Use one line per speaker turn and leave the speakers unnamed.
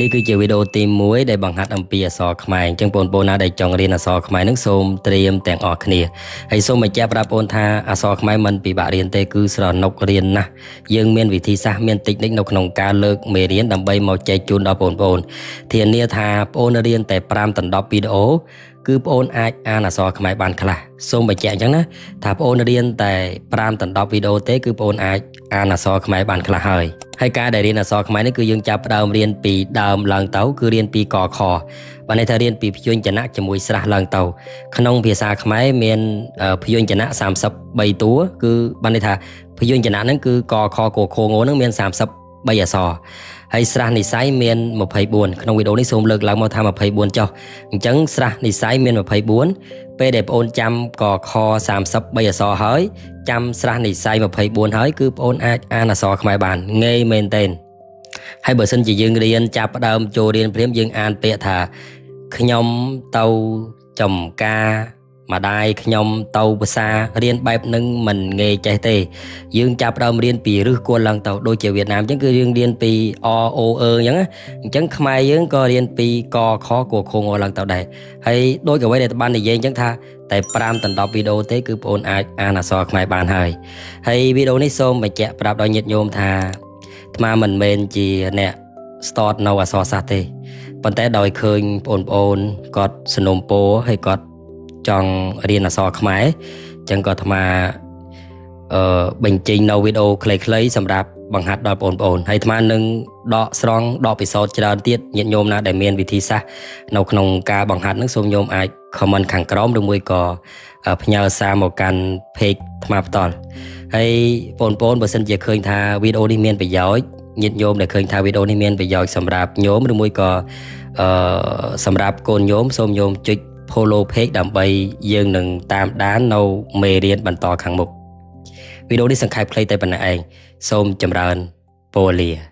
នេះគឺជាវីដេអូទី1ដែលបង្ហាត់អំពីអក្សរខ្មែរអញ្ចឹងបងប្អូនណាដែលចង់រៀនអក្សរខ្មែរនឹងសូមត្រៀមទាំងអស់គ្នាហើយសូមបញ្ជាក់ប្រាប់បងប្អូនថាអក្សរខ្មែរមិនពិបាករៀនទេគឺស្រណុករៀនណាស់យើងមានវិធីសាស្ត្រមានតិចនិចនៅក្នុងការលើកមេរៀនដើម្បីមកចែកជូនដល់បងប្អូនធានាថាបងប្អូនរៀនតែ5ដល់10វីដេអូគឺបងប្អូនអាចអានអក្សរខ្មែរបានខ្លះសូមបញ្ជាក់អញ្ចឹងណាថាបងប្អូនរៀនតែ5ដល់10វីដេអូទេគឺបងប្អូនអាចអានអក្សរខ្មែរបានខ្លះហើយហើយការដែលរៀនអក្សរខ្មែរនេះគឺយើងចាប់ផ្ដើមរៀនពីដើមឡើងទៅគឺរៀនពីកខបានន័យថារៀនពីព្យញ្ជនៈជាមួយស្រះឡើងទៅក្នុងភាសាខ្មែរមានព្យញ្ជនៈ33តួគឺបានន័យថាព្យញ្ជនៈហ្នឹងគឺកខកខងហ្នឹងមាន33អក្សរហើយស្រះនិស័យមាន24ក្នុងវីដេអូនេះសូមលើកឡើងមកថា24ចុះអញ្ចឹងស្រះនិស័យមាន24ពេលដែលបងអូនចាំកខ33អក្សរហើយចាំស្រះនិស័យ24ហើយគឺបងអូនអាចអានអក្សរខ្មែរបានងាយមែនទែនហើយបើសិនជាយើងរៀនចាប់ផ្ដើមចូលរៀនព្រាមយើងអានពាក្យថាខ្ញុំទៅចំការម្ដាយខ្ញុំទៅភាសារៀនបែបនឹងមិនងាយចេះទេយើងចាប់ផ្ដើមរៀនពីឫសគល់ឡើងទៅដូចជាវៀតណាមអញ្ចឹងគឺយើងរៀនពីអអូអឺអញ្ចឹងណាអញ្ចឹងខ្មែរយើងក៏រៀនពីកខកខងឡើងទៅដែរហើយដូចអ្វីដែលបាននិយាយអញ្ចឹងថាតែ5ដល់10វីដេអូទេគឺបងអូនអាចអានអក្សរខ្មែរបានហើយហើយវីដេអូនេះសូមបញ្ជាក់ប្រាប់ដល់ញាតិញោមថាអាត្មាមិនមែនជាអ្នក start នៅអក្សរសាស្ត្រទេប៉ុន្តែដោយឃើញបងប្អូនគាត់สนុំពោហើយគាត់ចង់រៀនអក្សរខ្មែរអញ្ចឹងក៏អាត្មាបញ្ចេញនៅវីដេអូខ្លីៗសម្រាប់បង្ហាត់ដល់បងប្អូនហើយអាត្មានឹងដកស្រង់ដកពិសោធន៍ច្រើនទៀតញាតិញោមណាដែលមានវិធីសាស្ត្រនៅក្នុងការបង្ហាត់នឹងសូមញោមអាច comment ខាងក្រោមឬមួយក៏ផ្ញើសារមកកាន់ page អាត្មាផ្ទាល់ហើយបងប្អូនបើសិនជាឃើញថាវីដេអូនេះមានប្រយោជន៍ញាតិញោមដែលឃើញថាវីដេអូនេះមានប្រយោជន៍សម្រាប់ញោមឬមួយក៏សម្រាប់កូនញោមសូមញោមចុច follow page ដើម្បីយើងនឹងតាមដាននៅមេរៀនបន្តខាងមុខវីដេអូនេះសង្ខេបខ្លីតែប៉ុណ្ណេះឯងសូមចម្រើនពរលា។